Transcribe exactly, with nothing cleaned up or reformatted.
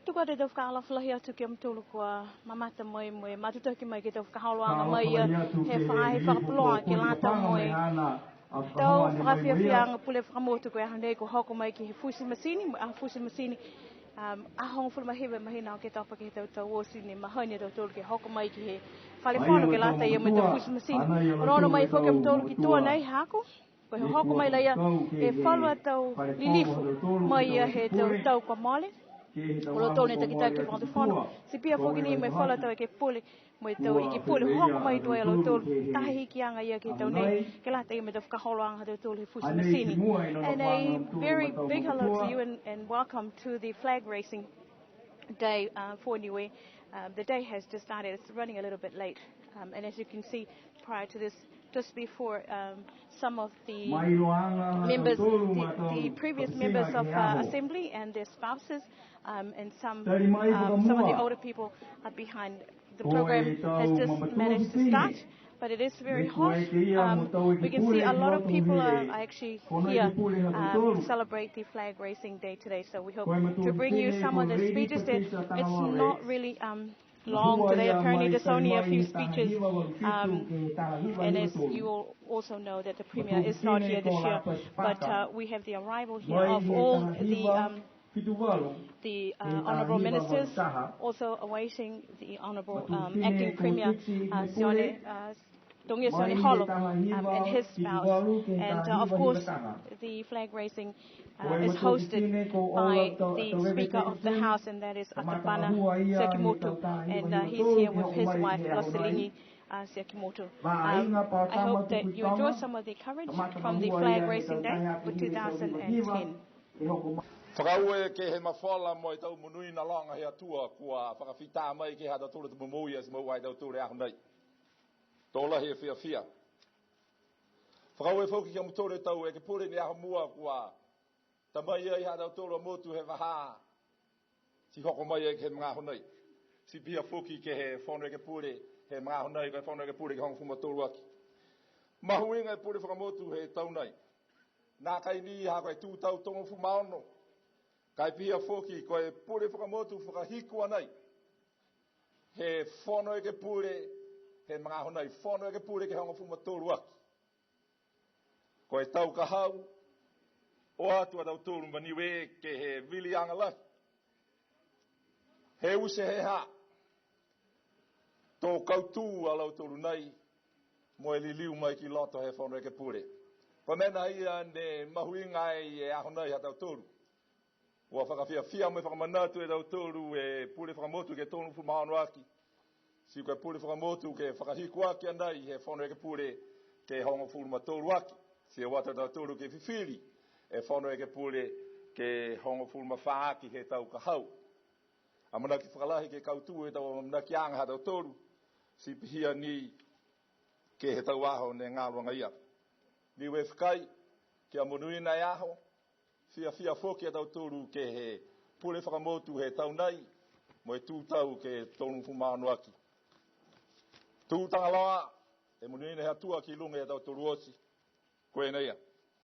Tuku atu e tau fakaalofa lahi atu ki a mutolu kua mamata mai mo e matutaki mai ke he tau fakaholoaga mai ia he faahi fakapuloa ke lata mo e tau fakafiafiaaga pule fakamotu ko e aho nei kua hoko mai ke he Futi Masini, mo e aho Futi Masini, um, aho hogofulu ma hiva e mahina Oketopa ke he tau tau oti ne mahani a tautolu ke hoko mai ke he fale fono ke lata ia mo e tau Futi Masini. Onoono mai foki a mutolu ki tua nei haaku. Ko e hoko mai la ia e falu a tau lilifu mai ia he tau tau kua mole. Ko lautolu ne takitaki fakatufono. Ti pihia foki ni mo e falu a tau ekepule, mo e tau ekepule hoko mai tuai a lautolu. Taha hikiaga ia ke he tau nei, ke lata ia mo e tau fakaholoaga ha tautolu he Futi Masini. And a very big hello to you and, and welcome to the flag raising day, uh, for Niue. Uh, the day has just started. It's running a little bit late. Um, and as you can see, prior to this, just before, um, some of the members, the, the previous members of, uh, assembly and their spouses, um, and some, um, some of the older people are behind. The program has just managed to start, but it is very hot. Um, we can see a lot of people are, are actually here, um, to celebrate the flag raising day today. So we hope to bring you some of the speeches. That it's not really, um, long today. Apparently, there's only a few speeches. Um, and as you all also know that the Premier is not here this year, but, uh, we have the arrival here of all the, um, the, uh, honourable ministers, also awaiting the honourable, um, acting Premier, uh, Sione, uh, Togia Sione Holo, um, and his spouse. And, uh, of course, the flag raising, uh, is hosted by the Speaker of the House, and that is Atapana Siakimotu, and, uh, he's here with his wife, Loselini, uh, Siakimotu. Um, I hope that you enjoy some of the coverage from the flag raising day for two thousand and ten. Fakaaue ke he mafola mo e tau monuina loga he Atua kua fakafita mai ke he ha tautolu a tau momoui ati mo e tautolu e aho nei. To lahi e fiafia. Fakaaue foki ki a mutolu e tau ekepule ne aho mua kua ta mai ai ha tautolu a motu he vahā. Ti hoko mai ai ke he magaaho nei. Ti pihia foki ke he Fono Ekepule he magaaho nei, ko e Fono Ekepule ke hogofulu ma tolu aki. Mahuiga e pule fakamotu he tau nei. Nākai ni ha ko e tū tau tolugofulu ma ono. Ka e pihia foki ko e pule fakamotu fakahiku a nei he Fono Ekepule he magaaho nei, Fono Ekepule ke hogofulu ma tolu aki. Ko e tau ka hau, o atu a tautolu ma Niue ke he viliaga lahi. He use he ha, to kautū a lautolu nei, mo e liliu mai ki loto he Fono Ekepule. Ko e mena ia ne mahuiga ai e aho nei ha tautolu. Kua fakafiafia mo e fakamanatu e tautolu e pule fakamotu ke tolugofulu ma ono aki. Ti ko e pule fakamotu ke fakahiku aki a nei he Fono Ekepule ke hogofulu ma tolu aki. Ti o atu a tautolu ke fifili e Fono Ekepule ke hogofulu ma fā aki he tau ka hau. Amanaki fakalahi ke kautū e tau amanakiaga ha tautolu. Ti pihia ni ke he tau aho ne galo agaia. Niue Fekai, kia monuina e aho, fiafia foki a tautolu ke he pule fakamotu he tau nei, mo e tū tau ke tolugofulu ma ono aki. Tū Tagaloa, e monuina he Atua ki luga e tautolu oti. Ko e nei ia.